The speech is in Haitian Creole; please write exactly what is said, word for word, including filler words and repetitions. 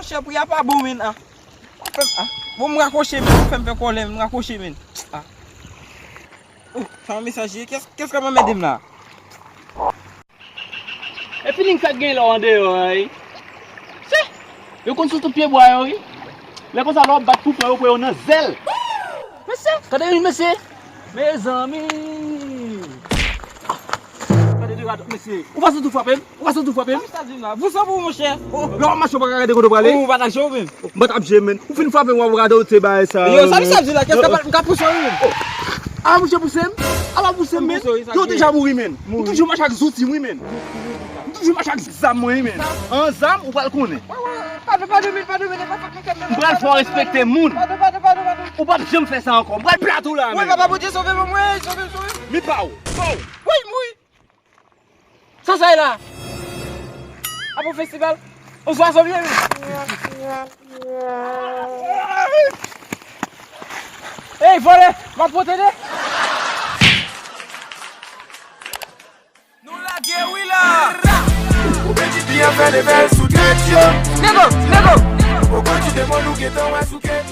Monchè, pri a pa bon, menn. Ah. Fè m, ah. Bon, m rakwoche, menn. Fè m fè kòlè, menn. M rakwoche, menn. Ah. Oh, sa yon mesaj ye. Kès, kès k ap anmède m la? E feeling sa k gen la w andeyò a, wi. Se, yo konn sou tout pye bwa yo, wi. Lè konsa, lè w ap bat pou pran yo, pran yo nan zèl. Mesye, gade yon mesye. Mezanmi. Gade de radòt, mesye. Ou pa sot tou frape m? Ou pa sot tou frape m? Sa di m la. Pou sa pou monchè. Oh, lè w ap mache, ou pa ka gade kote w prale? Ou pa t ap jwe, ou menm? M pa t ap jwe, menn. Ou fin frape m, w ap radote bagay sa yo, sa, menn. Yo, sa misye ap di la, kès k ap, m ka pouse w, menn. Oh. Ala misye pouse m. Ala pouse m, menn. Yo deja mouri, menn. Ou toujou mache ak zouti, wi, menn. Ou toujou mache ak zam mwen, wi, menn. An zam, ou pral konnen. Padon, padon, menn, padon, menn, e pa fòt mwen, menn. M pral fè w respekte moun. Padon, padon, padon, padon. Ou p ap janm fè sa ankò. M pral plat ou la, menn. Wi, papa Bondye, sove mwen, mwen, sove, sove. Mi pa w. Wi, mouri. Sa sa ye la? Apre festival? Yon zwazo byen, wi. Ey, vòlè! M ap pote de. Nou lage wi la. Ou pedi byen fè level sou tèt yo. Nego, nego. Ou konn ti demon nou gentan wè sou kè.